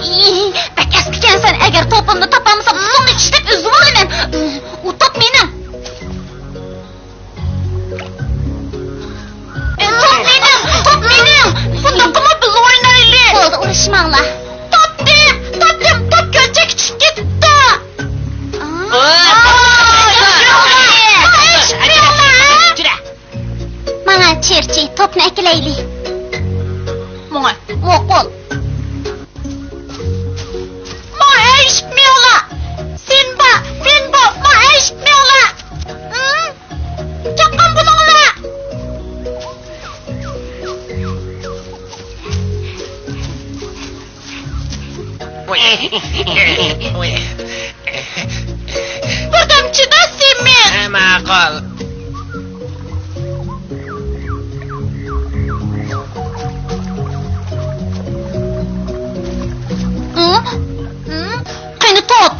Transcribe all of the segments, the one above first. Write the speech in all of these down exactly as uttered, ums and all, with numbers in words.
ئى، بەك ئەسكىكەنسەن، ئەگەر توپۇمنى تاپالمىسام، پۇتۇڭنى چىشلەپ ئۈزۈۋالىمەن. ئۇ توپ مېنىڭ. ئى، توپ مېنىڭ، توپ مېنىڭ. بۇنداق قىلما، بىز ئوينايلى. بولدى، ئۇرۇشماڭلار. تاپتىم، تاپتىم، توپ كۆلچەككە چۈشۈپ كېتىپتۇ. ئا، ئا، ماڭا چىرچى، توپنى ئەكىلەيلى. ماڭا. ماقۇل. ماڭا ئەگىشىپ مېڭىڭلار. سىمبا، بىمبو، ماڭا ئەگىشىپ مېڭىڭلار. ھىم؟ چاققان بولۇڭلار. بىردەم چىدا، سىمىك. ھە، ماقۇل. ھە؟ ھە؟ قېنى توپ؟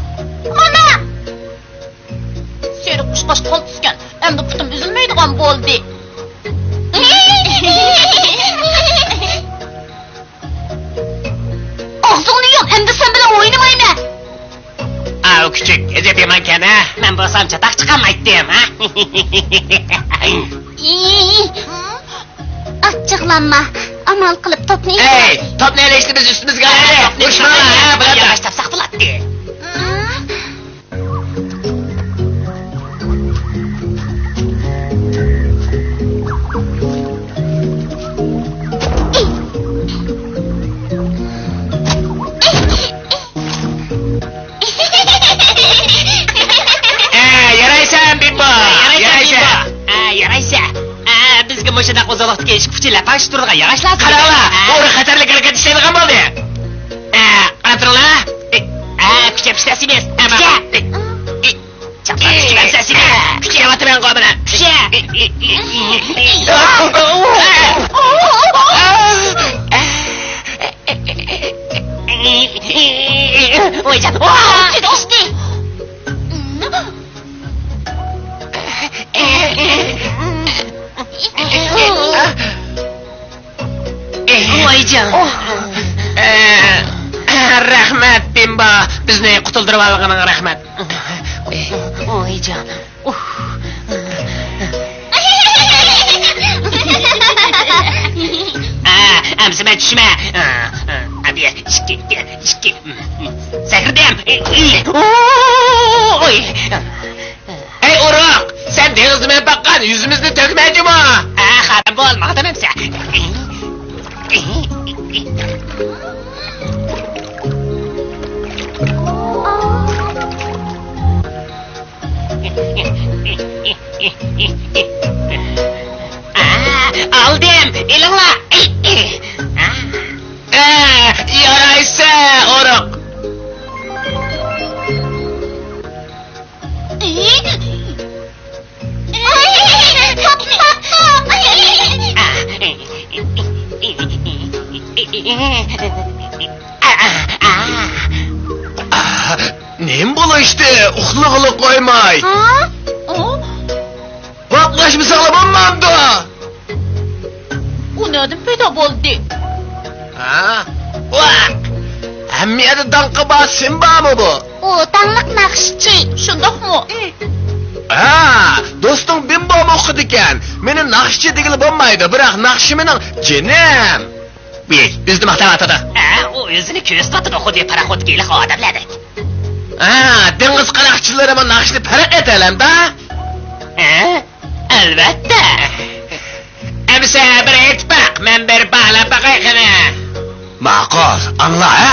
مانا! سېرىق قۇشقاچ قول تۈزگەن. ئەمدى پۇتۇم ئۈزۈلمەيدىغان بولدى. ئاغزىڭنى يۇم، ئەمدى سەن بىلەن ئوينىمايمەن. ئاۋۇ كۈچۈك، ئەجەب يامانكەن ھە. مەن بولسام چاتاق چىقارمايتتىم ھە. ئاچچىقلانما، ئامال قىلىپ توپنى ئېلىپ. ئەي، توپنى ئېلىشنى بىز ئۈستىمىزگە ئالايلى. ئۇرۇشماڭلار ھە، بۇلار. ياغاچ تاپساق بولاتتى. ئە، يارايسەن، بىمبو! يارايسەن، يارايسەن. بىمبو! ئە، يارايسەن. ئە، بىزگە مۇشۇنداق ئۇزۇنلۇقتىكى ئىككى ئۇچى لەپاڭشىپ تۇرىدىغان ياغاچ لازىم. قاراڭلار، ئە. ئۇ خەتەرلىك ھەرىكەت ئىشلەيدىغان بولدى. ئە، قاراپ تۇرۇڭلار. ئە، كۈچەپ ئىشلەتسىمىز. ئە، كۈچە. ئە، ئە. چاپسان كۈچ بەرسە سېنى. كۈچەۋاتىمەن غومىنى. كۈچە. ۋايجان. ئىشتى. ۋايجان. رەھمەت، بىمبا. بىزنى قۇتۇلدۇرۇۋالغىنىڭغا رەھمەت. ۋايجان. ئەمسە مەن چۈشىمە. بىر، ئىككى، بىر، ئىككى. سەكرىدىم. ئەي ئورۇق، سەن دېڭىزدا مېڭىپ باققان، يۈزىمىزنى تۆكمە جۇمۇ. ھە، خاپا بولما، ئادەم ئەمسە. ئالدىم، ئېلىڭلار. يارايسە، ئورۇق. نېمە بولۇشتى؟ ئۇخلىغىلى قويماي. ھا؟ ئۇ؟ ۋاقلاشمىساڭلا بولمامدۇ؟ ئۇ نەدىن پەيدا بولدى؟ ھا؟ ۋاق! ھەممە يەردە داڭقى بار سىمبامۇ بۇ؟ ئۇ داڭلىق ناخشىچى. شۇنداقمۇ؟ ھا، دوستۇڭ بىمبومۇ ئوقۇيدىكەن. مېنى ناخشىچى دېگىلى بولمايدۇ، بىراق ناخشا مېنىڭ جېنىم. ۋىي، ئۆزىنى ماختاۋاتىدۇ. ھە، ئۇ ئۆزىنى كۆرسىتىۋاتىدۇ، خۇددى پاراخوتتىكى ھېلىقى ئادەملەردەك. ھە، دېڭىز قاراقچىلىرىمۇ ناخشىنى پەرق ئېتەلەمدۇ؟ ھە، ئەلۋەتتە. ئەمىسە بىر ئېيتىپ باق، مەن بىر باھالاپ باقاي قېنى. ماقۇل، ئاڭلا ھە.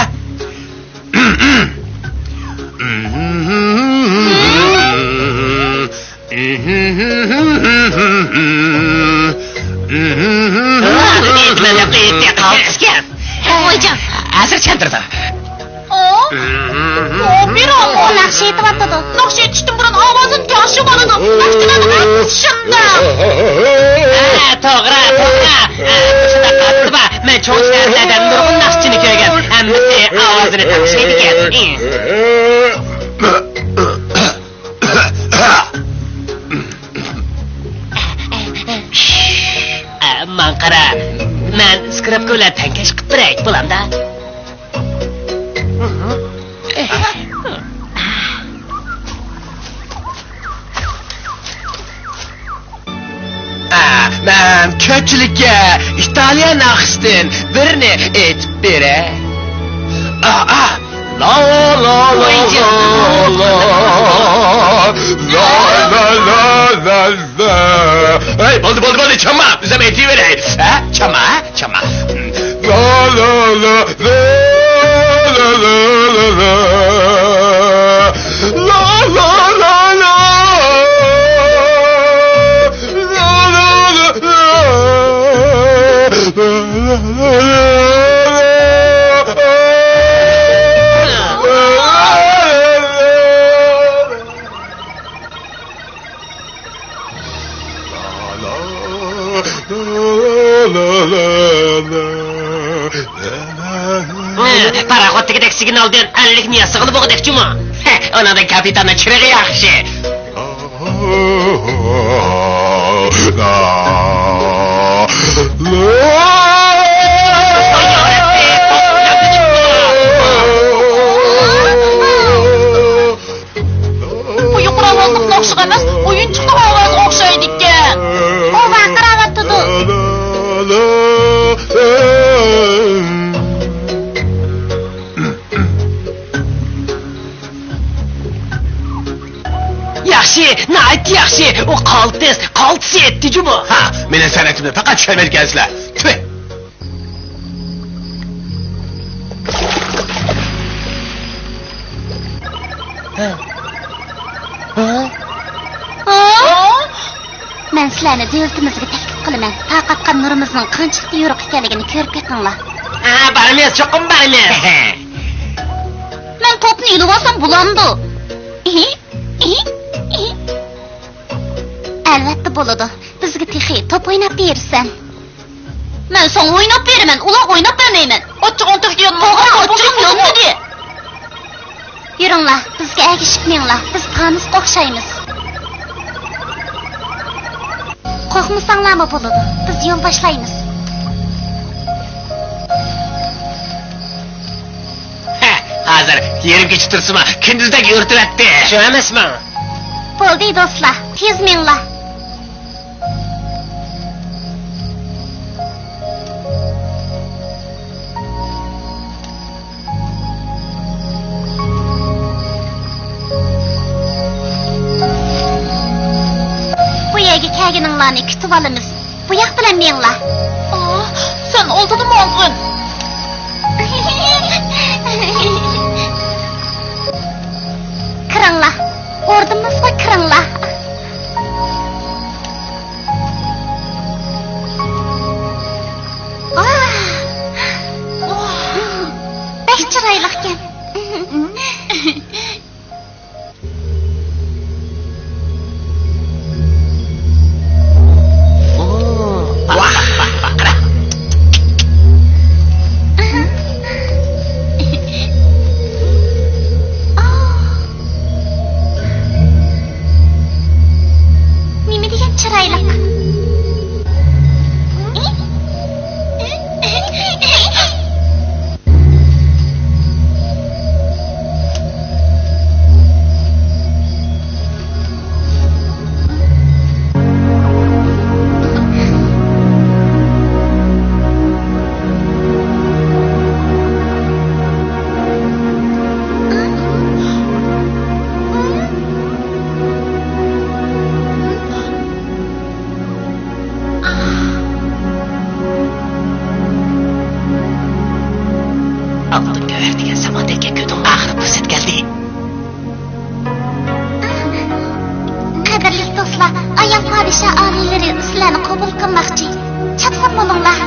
ۋايجان. ھازىر چۈشەندۈرىدۇ. ئۇ ناخشا ئېيتىۋاتىدۇ. ناخشا ئېيتىشتىن بۇرۇن ئاۋازىنى تەڭشىۋالىدۇ. ناخشىلارنى بىر شۇنداق. ھە، توغرا، توغرا. ھە، شۇنداق قىلىپتۇ. مەن چوڭ شەھەرلەردە نۇرغۇن ناخشىچىنى كۆرگەن. ھەممىسى ئاۋازىنى تەڭشەيدىكەن. ئە، ماڭا قارا، مەن سكرىپكا بىلەن تەڭكەش قىلىپ بېرەي، بولامدا؟ ئا، مەن كۆپچىلىككە ئىتالىيە ناخشىسىدىن بىرنى ئېيتىپ بېرەي. ئا، ئا. لا، لا، لا، ۋاي لا، جان. لا، لا، لا، لا، لا. ھەي، بولدى، بولدى، بولدى، چاما، بىز ھەم ئېيتىۋېرەي. ھە، چاما، ھە؟ چاما. لا، لا، لا، لا، لا، لا، لا، لا. لا، لا، لا، لا. لا، لا، لا، لا. پاراخوتتىكىدەك سىگنالدىن ئەللىكنى ياسىغىلى بولغۇدەكچۇمۇ؟ ھە، ئۇنىڭدىن كاپىتاننىڭ چىرىغى ياخشى. بۇ يۇقىرى ئاۋازلىق ناخشىغا ئەمەس، ئويۇنچۇقنىڭ ئاۋازىغا ئوخشايدىكەن. ئۇ ۋارقىراۋاتىدۇ. ياخشى، ناھايىتى ياخشى. ئۇ قالتىس، قالتىس ئېيتتى جۇمۇ. ھا، مېنىڭ سەنئىتىمنى پەقەت چۈشەنمەيدىكەنسىلەر. تۈھ! مەن سىلەرنى دۆلىتىمىزگە تەكلىپ قىلىمەن. تارقاتقان نۇرىمىزنىڭ قانچىلىك يورۇق ئىكەنلىكىنى كۆرۈپ بېقىڭلار. ھە، بارىمىز، چوقۇم بارىمىز. مەن توپنى ئېلىۋالسام بولامدۇ؟ ئەلۋەتتە بولىدۇ. بىزگە تېخى توپ ئويناپ بېرىسەن. مەن ساڭا ئويناپ بېرىمەن، ئۇلارغا ئويناپ بەرمەيمەن. ئاچچىقىڭ تەگكەن. توغرا، ئاچچىقىم يانمىدى. يۈرۈڭلار، بىزگە ئەگىشىپ مېڭىڭلار، بىز پانۇسقا ئوخشايمىز. قورقمىساڭلارمۇ بولىدۇ، بىز يول باشلايمىز. ھە، ھازىر يېرىم كېچە تۇرسىمۇ، كۈندۈزدەك يورۇتۇۋەتتى. شۇ ئەمەسمۇ؟ بولدى دوستلار، تېز مېڭىڭلار. بۇ يەرگە كەلگىنىڭلارنى كۈتۈۋالىمىز. بۇ ياق بىلەن مېڭىڭلار. ئاھ، سەن ئالدىدا ماڭغىن. كىرىڭلار، ئوردىمىزغا كىرىڭلار. ئاھ، بەك چىرايلىقكەن. نېمە دېگەن چىرايلىق. ئالتۇن گۆھەر دېگەن سامان تەگكەن كۈننىڭ ئاخىرى پۇرسەت كەلدى. قەدىرلىك دوستلار، ئايال پادىشاھ ئالىيلىرى سىلەرنى قوبۇل قىلماقچى. چاپسان بولۇڭلار.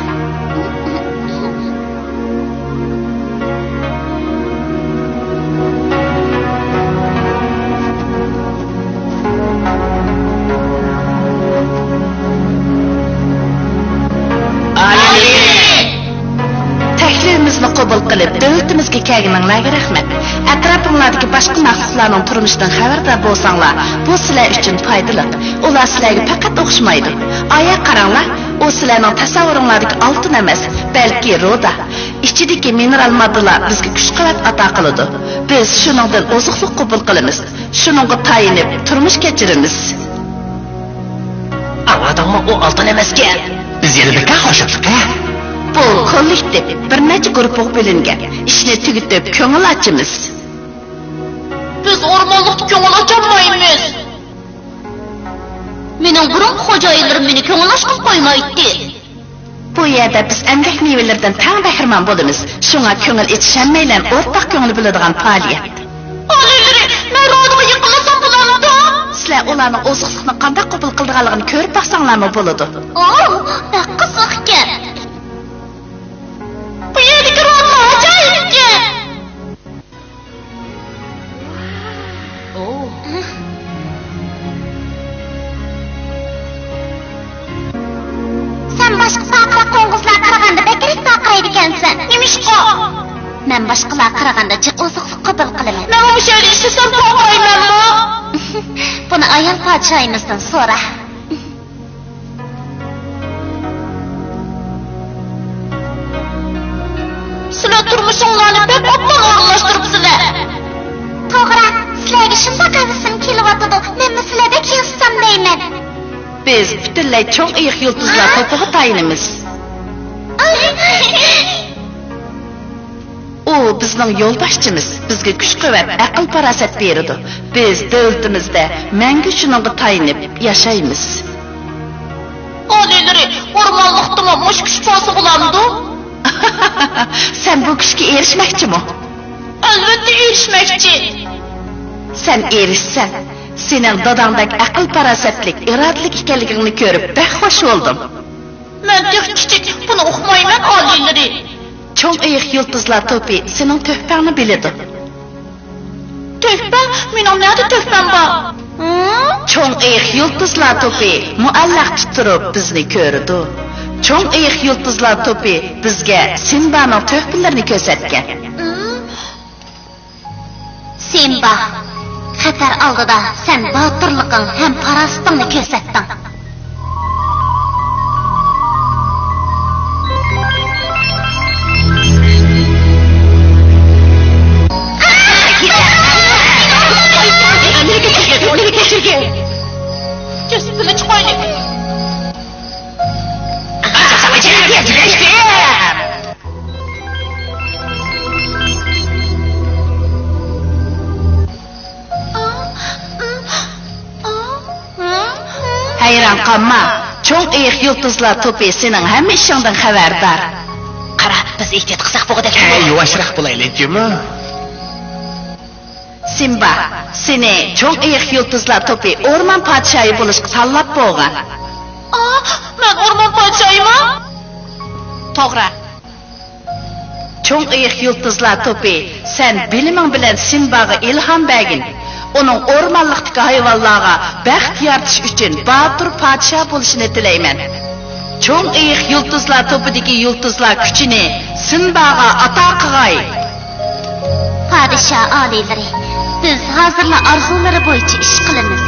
تەكلىپىمىزنى قوبۇل قىلىپ، دۆلىتىمىزگە كەلگىنىڭلارغا رەھمەت. ئەتراپىڭلاردىكى باشقا مەخلۇقلارنىڭ تۇرمۇشىدىن خەۋەردار بولساڭلار، بۇ سىلەر ئۈچۈن پايدىلىق. ئۇلار سىلەرگە پەقەت ئوخشىمايدۇ. ئايا قاراڭلار، ئۇ سىلەرنىڭ تەسەۋۋۇرۇڭلاردىكى ئالتۇن ئەمەس، بەلكى رۇدا. ئىچىدىكى مىنېرال ماددىلار بىزگە كۈچ-قۇۋۋەت ئاتا قىلىدۇ. بىز شۇنىڭدىن ئوزۇقلۇق قوبۇل قىلىمىز. شۇنىڭغا تايىنىپ تۇرمۇش كەچۈرىمىز. ئاڭلىدىڭمۇ؟ ئۇ ئالتۇن ئەمەسكەن. بىز يەنە بىكار خوشلۇق، ھە؟ بۇ كوللېكتىپ، بىر نەچچە گۇرۇپپىغا بۆلۈنگەن. ئىشنى تۈگىتىپ، كۆڭۈل ئاچىمىز. بىز ئورمانلىقتا كۆڭۈل ئاچالمايمىز. مېنىڭ بۇرۇنقى خوجايىنلىرىم مېنى كۆڭۈل ئاچقىلى قويمايتتى. بۇ يەردە بىز ئەمگەك مېۋىلىرىدىن تەڭ بەھرىمەن بولىمىز. شۇڭا كۆڭۈل ئېچىش ھەممەيلەن ئورتاق كۆڭۈل بۆلىدىغان پائالىيەت. ئالىيلىرى، مەن رودىغا يېقىنلىسام بولامدۇ؟ سىلەر ئۇلارنىڭ ئوزۇقلۇقنى قانداق قوبۇل قىلىدىغانلىقىنى كۆرۈپ باقساڭلارمۇ بولىدۇ. ئوھ، بەك قىزىقكەن. بۇ يەردىكى رودلار ئاجايىپكەن. سەن باشقا پاقىراق قوڭغۇزلارغا قارىغاندا بەكرەك پارقىرايدىكەنسەن. نېمىشقا؟ مەن باشقىلارغا قارىغاندا جىق ئوزۇقلۇق قوبۇل قىلىمەن. مەنمۇ مۇشۇ يەردە ئىشلىسەم پارقىرايمەنمۇ؟ بۇنى ئايال پادىشاھىمىزدىن سورا. سىلەر تۇرمۇشۇڭلارنى بەك ئوبدان ئورۇنلاشتۇرۇپسىلەر. توغرا، سىلەرگە شۇنداق ھەۋىسىم كېلىۋاتىدۇ، مەنمۇ سىلەردەك ياشىسام دەيمەن. بىز پۈتۈنلەي چوڭ ئېيىق يۇلتۇزلار توپىغا تايىنىمىز. ئۇ بىزنىڭ يولباشچىمىز، بىزگە كۈچ-قۇۋۋەت، ئەقىل-پاراسەت بېرىدۇ. بىز دۆلىتىمىزدە مەڭگۈ شۇنىڭغا تايىنىپ ياشايمىز. ئالىيلىرى، ئورمانلىقتىمۇ مۇشۇ كۈچ بولسا بولامدۇ؟ سەن بۇ كۈچكە ئېرىشمەكچىمۇ؟ ئەلۋەتتە ئېرىشمەكچى. سەن ئېرىشسەن. سېنىڭ داداڭدەك ئەقىل-پاراسەتلىك، ئىرادىلىك ئىكەنلىكىڭنى كۆرۈپ بەك خوش بولدۇم. مەن تېخى كىچىك، بۇنى ئۇقمايمەن، ئالىيلىرى. چوڭ ئېيىق يۇلتۇزلار توپى سېنىڭ تۆھپەڭنى بىلىدۇ. تۆھپە؟ مېنىڭ نەدە تۆھپەم بار؟ ھە؟ چوڭ ئېيىق يۇلتۇزلار توپى مۇئەللەقتە تۇرۇپ بىزنى كۆرىدۇ. چوڭ ئېيىق يۇلتۇزلار توپى بىزگە سىمبانىڭ تۆھپىلىرىنى كۆرسەتكەن. ھە؟ سىمبا، خەتەر ئالدىدا سەن باتۇرلۇقۇڭ ھەم پاراسىتىڭنى كۆرسەتتىڭ. جۈسسىنى چىقايلى. ھەيران قالما، چوڭ ئېيىق يۇلتۇزلار توپى سېنىڭ ھەممە ئىشىڭدىن خەۋەردار. قارا، بىز ئېھتىيات قىلساق بولغۇدەك. ھە، يۇۋاشراق بولايلى، جۇمۇ. سىمبا، سېنى چوڭ ئېيىق يۇلتۇزلار توپى ئورمان پادىشاھى بولۇشقا تاللاپ بولغان. ئا، مەن ئورمان پادىشاھىمۇ؟ توغرا. چوڭ ئېيىق يۇلتۇزلار توپى، سەن بىلىمىڭ بىلەن سىمباغا ئىلھام بەرگىن. ئۇنىڭ ئورمانلىقتىكى ھايۋانلارغا بەخت يارىتىش ئۈچۈن باتۇر پادىشاھ بولۇشىنى تىلەيمەن. چوڭ ئېيىق يۇلتۇزلار توپىدىكى يۇلتۇزلار كۈچىنى سىمباغا ئاتا قىغاي. پادىشاھ ئالىيلىرى، بىز ھازىرلا ئارزۇلىرى بويىچە ئىش قىلىمىز.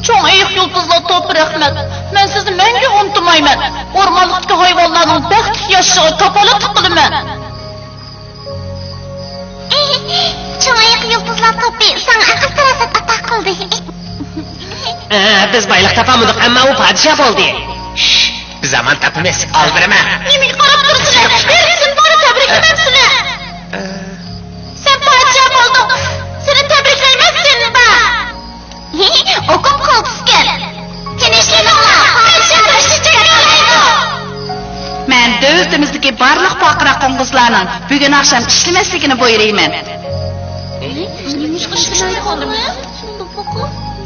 چوڭ ئېيىق يۇلتۇزلار توپى، رەھمەت. مەن سىزنى مەڭگۈ ئۇنتۇمايمەن. ئورمانلىقتىكى ھايۋانلارنىڭ بەختلىك ياشىشىغا كاپالەتلىك قىلىمەن. چوڭ ئېيىق يۇلتۇزلار توپى ساڭا ئەقىل-پاراسەت ئاتا قىلدى. ئە، بىز بايلىق تاپالمىدۇق، ئەمما ئۇ پادىشاھ بولدى. شش، بىز ئامان تاپىمىز، ئالدىرىما. نېمىگە قاراپ تۇرىسىلەر؟ ھېلىقى سىمبانى تەبرىكلىمەمسىلەر؟ سەن پادىشاھ بولدۇڭ. سېنى تەبرىكلەيمەن، سىمبا. ئوقۇپ قالدىسىكەن. تىنچلىنىڭلار، ئۈستىمىزدىكى بارلىق پارقىراق قوڭغۇزلارنىڭ بۈگۈن ئاخشام ئىشلىمەسلىكىنى بۇيرۇيمەن. نېمىشقا ئىشلىمەيدىغانلىقى؟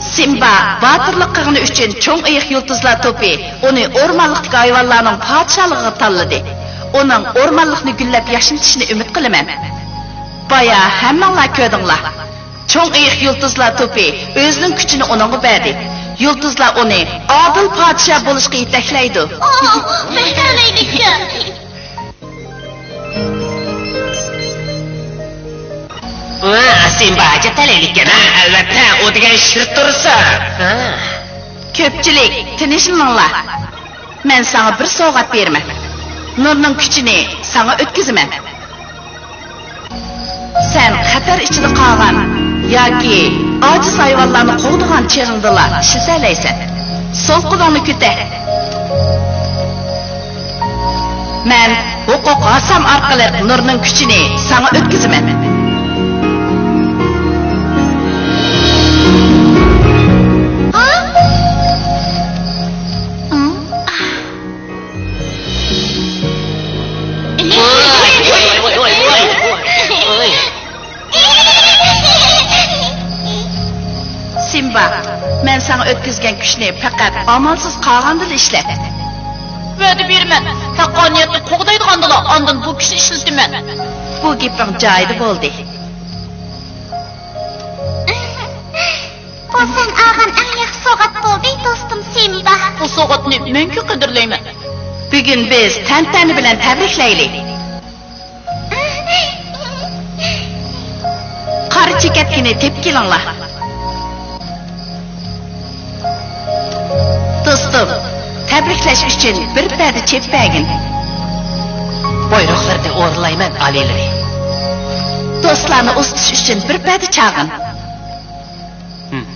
سىمبا باتۇرلۇق قىلغىنى ئۈچۈن چوڭ ئېيىق يۇلتۇزلار توپى ئۇنى ئورمانلىقتىكى ھايۋانلارنىڭ پادىشاھلىقىغا تاللىدى. ئۇنىڭ ئورمانلىقنى گۈللەپ ياشنىتىشىنى ئۈمىد قىلىمەن. بايا ھەممىڭلار كۆردۈڭلار. چوڭ ئېيىق يۇلتۇزلار توپى ئۆزىنىڭ كۈچىنى ئۇنىڭغا بەردى. يۇلتۇزلار ئۇنى ئادىل پادىشاھ بولۇشقا يېتەكلەيدۇ. ئاھ، بەكرەمەيدىكەن. ۋا، سىمبا ھاجەت تەلەيدىكەن، ھە؟ ئەلۋەتتە، ئۇ دېگەن شىر تۇرسا. ھە. كۆپچىلىك، تىنچلىنىڭلار. مەن ساڭا بىر سوۋغات بېرىمەن. نۇرنىڭ كۈچىنى ساڭا ئۆتكۈزىمەن. سەن خەتەر ئىچىدە قالغان ياكى ئاجىز ھايۋانلارنى قوغدىغان چېغىڭدىلا ئىشلىتەلەيسەن. سول قولۇڭنى كۆتەر. مەن ھوقۇق ھاسام ئارقىلىق نۇرنىڭ كۈچىنى ساڭا ئۆتكۈزىمەن. سىمبا، مەن ساڭا ئۆتكۈزگەن كۈچنى پەقەت ئامالسىز قالغاندىلا ئىشلەت. ۋەدە بېرىمەن، ھەققانىيەتنى قوغدايدىغاندىلا ئاندىن بۇ كۈچنى ئىشلىتىمەن. بۇ گېپىڭ جايىدا بولدى. بۇ سەن ئالغان ئەڭ ياخشى سوۋغات بولدى، دوستۇم سىمبا. بۇ سوۋغاتنى مەڭگۈ قەدىرلەيمەن. بۈگۈن بىز تەنتەنە بىلەن تەبرىكلەيلى. قارا چېكەتكىنى تېپىپ كېلىڭلار. دوستۇم، تەبرىكلەش ئۈچۈن بىر پەدە چېپىپ بەرگىن. بۇيرۇقلىرىنى ئورۇنلايمەن، ئالىيلىرى. دوستلارنى ئۇزىتىش ئۈچۈن بىر پەدە چاغىن. ھىم.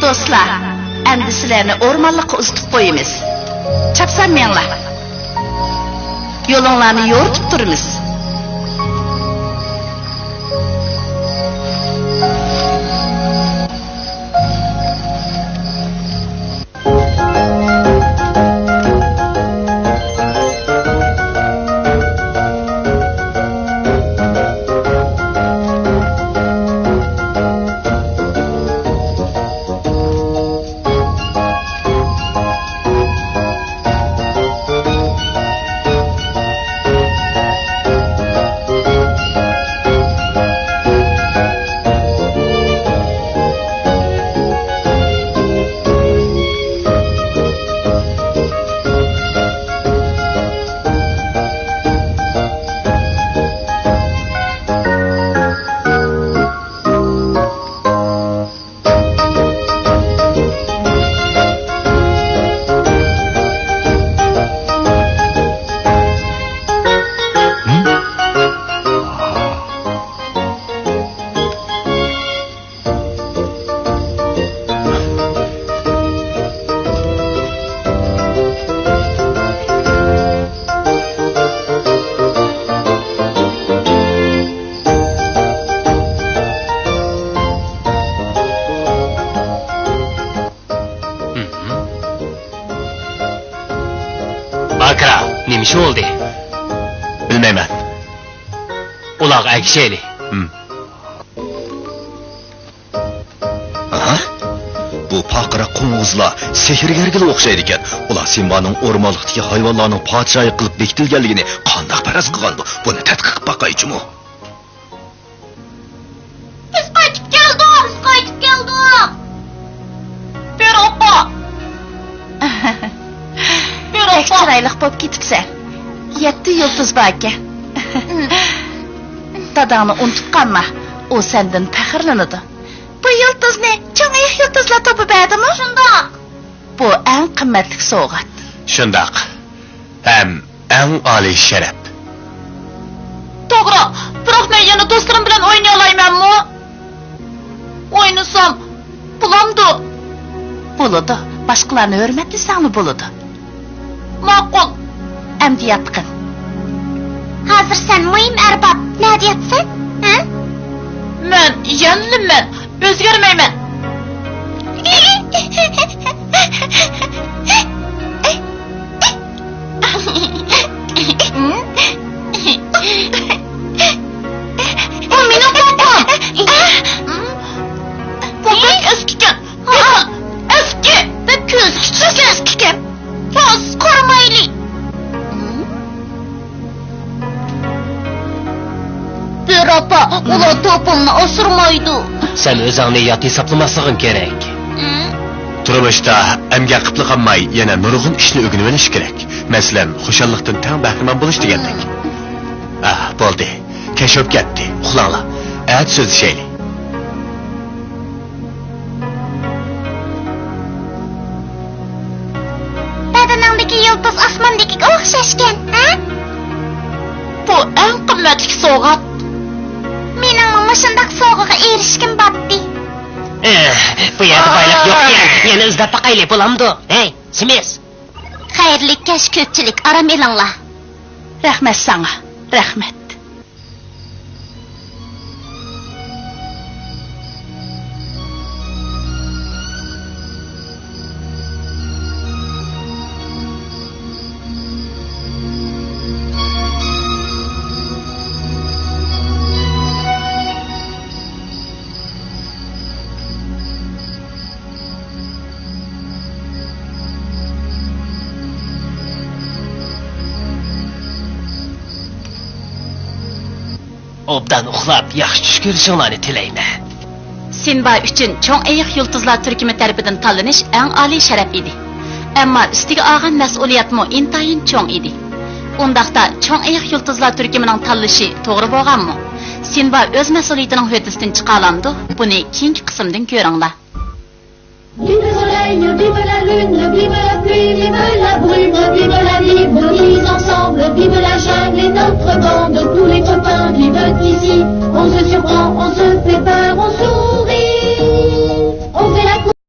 دوستلار، ئەمدى سىلەرنى ئورمانلىققا ئۇزىتىپ قويىمىز. چاپسان مېڭىڭلار. يولۇڭلارنى يورۇتۇپ تۇرىمىز. باكرا، نېمە ئىش بولدى؟ بىلمەيمەن. ئۇلارغا ئەگىشەيلى. ھىم. ئاھا. بۇ پارقىراق قوڭغۇزلار سېھىرگەرگىلا ئوخشايدىكەن. ئۇلار سىمبانىڭ ئورمانلىقتىكى ھايۋانلارنىڭ پادىشاھى قىلىپ بېكىتىلگەنلىكىنى قانداق پەرەز قىلغاندۇ؟ بۇنى تەتقىق قىلىپ باقايچۇمۇ؟ بىز قايتىپ كەلدۇق، بىز قايتىپ كەلدۇق. بىر ئوقۇ. بىر بەك ئوقۇ. چىرايلىق بولۇپ كېتىپسەن. يەتتە يۇلتۇز باركەن. داداڭنى ئۇنتۇپ قالما. ئۇ سەندىن پەخىرلىنىدۇ. بۇ يۇلتۇزنى چوڭ ئېيىق يۇلتۇزلار توپى بەردىمۇ؟ شۇنداق. بۇ ئەڭ قىممەتلىك سوۋغات. شۇنداق. ھەم ئەڭ ئالىي شەرەپ. توغرا، بىراق مەن يەنە دوستلىرىم بىلەن ئوينىيالايمەنمۇ؟ ئوينىسام بولامدۇ؟ بولىدۇ، باشقىلارنى ھۆرمەتلىسەڭلا بولىدۇ. ماقۇل. ئەمدى ياتقىن. ھازىر سەن مۇھىم ئەرباب. نەدە ياتىسەن؟ ھە؟ مەن يەنىلا مەن. ئۆزگەرمەيمەن. بۇ مېنىڭ قوپۇم. بۇ بەك ئەسكىكەن. ئەسكى! بەك كۆزگە چۈشكەن ئەسكىكەن. توس، قارىمايلى. بۆرە ئاپا، ئۇلار توپۇمنى ئاسرىمايدۇ. سەن ئۆزۈڭنى يات ھېسابلىماسلىقىڭ كېرەك. تۇرمۇشتا ئەمگەك قىپلا قالماي، يەنە نۇرغۇن ئىشنى ئۆگىنىۋېلىش كېرەك. مەسىلەن، خۇشاللىقتىن تەڭ بەھرىمەن بولۇش دېگەندەك. ئاھ، بولدى. كەچ بولۇپ كەتتى. ئۇخلاڭلار. ئەتە سۆزلىشەيلى. بەدىنىڭدىكى يۇلتۇز ئاسماندىكىگە ئوخشاشكەن، ھە؟ بۇ ئەڭ قىممەتلىك سوۋغات. مېنىڭمۇ مۇشۇنداق سوۋغىغا ئېرىشكۈم بارتتى. ئېھ، بۇ يەردە بايلىق يوقكەن. يەنە ئىزدەپ باقايلى، بولامدۇ؟ ھەي، سىمىس! خەيرلىك كەچ، كۆپچىلىك، ئارام ئېلىڭلار. رەھمەت ساڭا، رەھمەت. ئوبدان ئۇخلاپ، ياخشى چۈش كۆرۈشۈڭلارنى تىلەيمەن. سىمبا ئۈچۈن چوڭ ئېيىق يۇلتۇزلار تۈركۈمى تەرىپىدىن تاللىنىش ئەڭ ئالىي شەرەپ ئىدى. ئەمما ئۈستىگە ئالغان مەسئۇلىيەتمۇ ئىنتايىن چوڭ ئىدى. ئۇنداقتا، چوڭ ئېيىق يۇلتۇزلار تۈركۈمىنىڭ تاللىشى توغرا بولغانمۇ؟ سىمبا ئۆز مەسئۇلىيىتىنىڭ ھۆددىسىدىن چىقالامدۇ؟ بۇنى كېيىنكى قىسىمدىن كۆرۈڭلار. Vive la reina, vive la lune, vive la pluie, vive la brume, vive